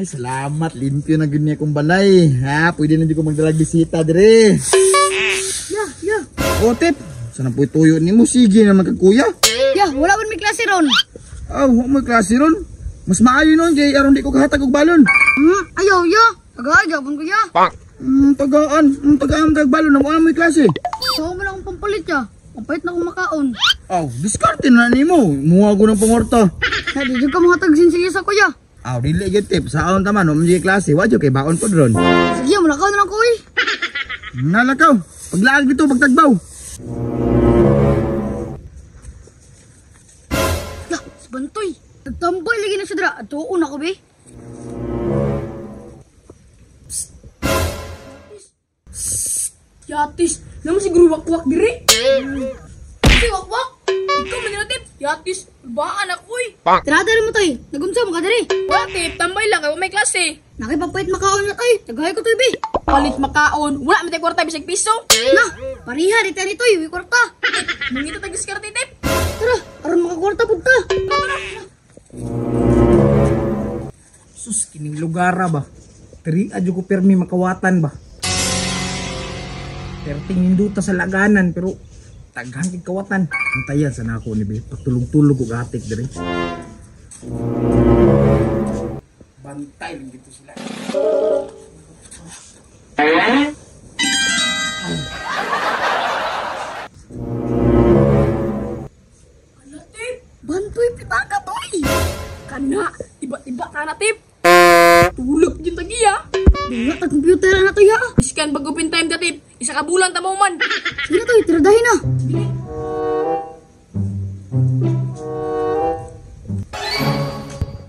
Ay, salamat. Limpyo na gyud niya akong balay. Ha, pwede na jud ko magdalag bisita dire. Ya, ya. O, Tip. Sana po'y tuyo nimo. Sige naman kag kuya. Ya, wala man may klase ron. Aw, wa mo'y klase ron. Mas maayo nun kay aron di ko kahatag og balon. Ayaw, ya. Tagay, gapon ko ya. Tagaan. Tagaan tag balon. Wala mo'y klase. So, mo lang akong pampalit ya. Pampalit na akong makaon. Aw, diskarte na nimo. Muha ko ng pangorta. Ya, di jud ka mahatag sinsilyo sa kuya. Aw, dili gyud, Tip. Saon ta man, wa klase. Wa jud kay baon pod ron. Sige, mulakaw na lang ko eh. Nalakaw. Paglaag dito, pagtagbaw. Ya, si Bantoy. Nagtambay lagi na siya dira. Atuon ako be. Yatis, naman siguro wakwak diri. Si wakwak. Ikaw man nila, Tip. Yatis, baan ako eh. Tara diri mo toy. Nagunsa mo ka diri. Wala, Tip, tambay lang kay may klase. Nakipampait makaon na toy. Tagay ko toy be. Palit makaon, wala man tay kwarta bisag piso. Na, pariha di tani toy, wi kwarta. Mangita tag diskarte, Tip. Tara, aron makakwarta pud ta. Sus, kining lugar ba? Diri adyo ko permi makawatan ba? Perting ninduta sa laganan pero taghan kay kawatan. Antayan sa nako ni be. Pagtulog-tulog og atik diri. Bantay lang dito sila. Ala, Tip. Bantoy pitaka toy. Kana, iba-iba ka na, Tip. Tulog din tagiya. Dinga ta computer na toy ha. Iskan pag open time ka, Tip. Isa ka bulan ta mo man. Sige na toy, tiradahin na.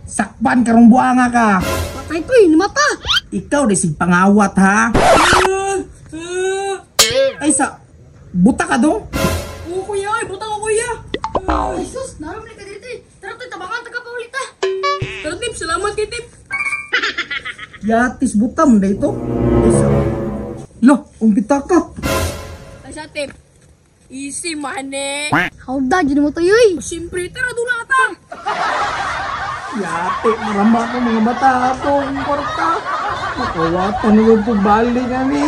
Sakpan karong buanga ka. Patay toy, namata. Ikaw di sig pangawat ha. Ay sa buta ka dong. Oo, kuya, ay, butang ko, kuya. Ay sus, naram ni ka diri toy. Tara toy, tabangan ta ka pa ulit ta. Tara, Tip, salamat kay Tip. Yatis buta mo na ito. Ay sa Lo, umpita ka. Ay sa, Tip. Easy man eh. Hawda jud mo toy oy. Siyempre, tara, dula ta. Yate, marama ko mga bata ato, ang kwarta. Makawatan na yung pagbalik ani.